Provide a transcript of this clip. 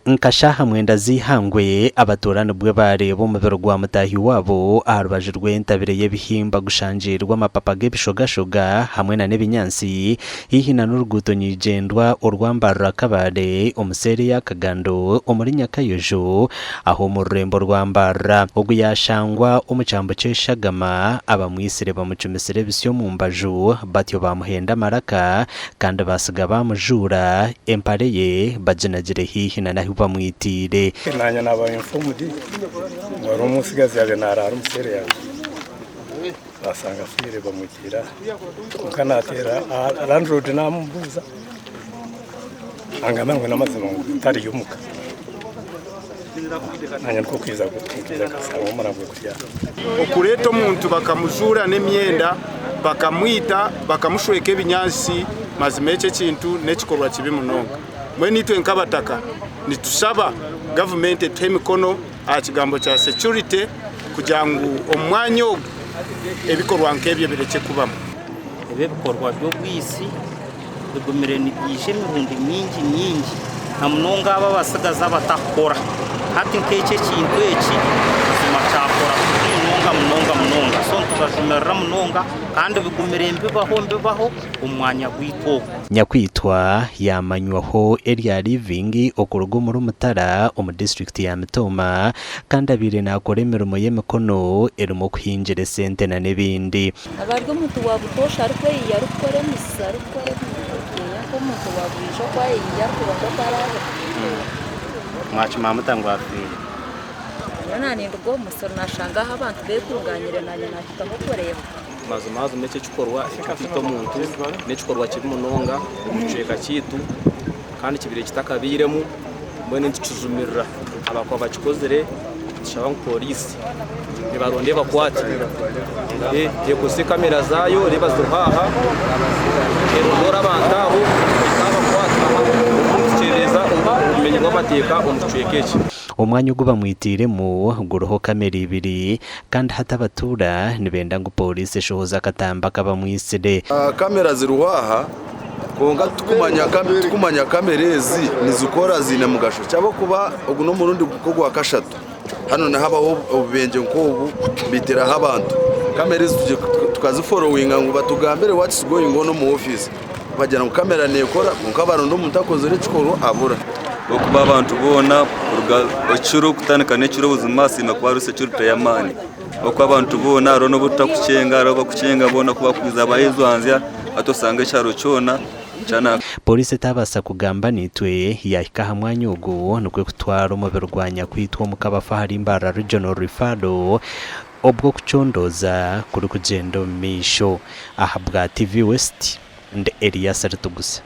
Nka shaaha mwenda z'eihangwe, abatuura nibwo baareeba omubiri gwa mutaahi waabo aha rubaju rw'entabire y'ebihimba gushangirwe amapapa g'ebishogashoga hamwe na n'ebinyaatsi haihi na n'oruguuto nyeigyendwa orwa Mbarara Kabale omu seeri eya Kagando omuri Nyakayojo aho omu rurembo rwa Mbarara. Ogu yaashangwa omu kyambu ky'eshagama abamwitsire bamucumisire ebisyo omu mbaju batyo baamuhenda amaraka Kandi baatsiga baamujuura, empare ye baginagire haihi na n'ahu bamwitiire. Naanye naaba informed ngu hariho omutsigazi yaabaire naraara omu seero yangye basanga afiire bamwitiire aha kwonka nateera landlord namubuuza angambira ngu n'amazima ngu tariyo omuka naanye nikwo kwija nkashanga omurambo guri aha. Okureeta omuntu bakamujuura n'emyenda, bakamwita, bakamushweka ebinyaatsi, mazima ekyo ekintu n'ekikorwa kibi munonga. Mbwenu itwe nk'abataka nitushaba gavumenti etuhe emikono aha kigambo kya security kugira ngu omu mwanya ogu ebikorwa nk'ebyo birekye kubamu. Ebi ebikorwa by'obwitsi bigumire nibiija emirundi mingi mingi na munonga abo abatsigazi abatakukora. Hati nk'eki ekintu eki buzima kyakora kubi munonga munonga munonga so nitubajumirira munonga kandi bigumire nibibaho nibibaho omu mwanya gwaitu ogu. Nyakwitwa yaamanywaho erya Living okuruga omuri Mutara omu disiturikiti ya Mitooma kandi abaire naakora emirimo y'emikono erimu okuhingira esente na n'ebindi. Aba ari omuntu wa butoosha arikweyiya arikukora emisisa arikukora ebintu ebyeya nk'omuntu wa buriijo oku ayeyiya arikuba nk'oku araabe. Mwakimanya muta ngu afiire? Nyowe naaninduga omu musiri naashanga ahu abantu beekungaanyire naanye naahikaho kureeba. Mazimazima eki ekikorwa eky'okwita omuntu n'ekikorwa kibi munonga omu kicweka kyaitu kandi kibaire kitakabairemu mbwenu nitukijumirira abakuba bakikozire nitushaba ngu pooriisi ebaronde ebakwate ekozese kamera zaayo reeba ziriho aha erondoore abantu abo abakwate tukyerereza obumenyi bw'amateeka omu kicweka eki. Omwanya ogu bamwitiiremu guriho kamera ibiri kandi hati abatuura nibenda ngu pooriisi eshohoze akatambi akabamwitsire. Kamera ziriho aha kwonka titukumanya kamera ezi nizikora ziine mugasho ki ahabw'okuba ogu n'omurundi nk'ogwa kashatu hanu nihabaho obubenje nk'obu baitiraho abantu. Kamera ezi tukaziforowinga ngu batugambire what's going on omu ofiisi bagira ngu kamera neekora kwonka baronda omuntu akozire ekikorwa abura. Ahabw'okuba abantu boona kuruga ekiro kutandika n'ekiro buzima hasiima kuba hariho security y'amaani. Ahabw'okuba abantu boona hariho n'obu otakucenga hariho abakucenga boona ku bakwiza bayezwanzya hati osanga ekyaro kyona kyana. Pooriisi etaabaasa kugamba naitwe yaahika aha mwanya ogu nikwo kutwara omubiri gwa nyakwitwa omu kabafu ahari Mbarara Regional Referral obwo okucondooza kurikugyenda omu maisho. Ahabwa TV West, ndi Elias Ritugusa.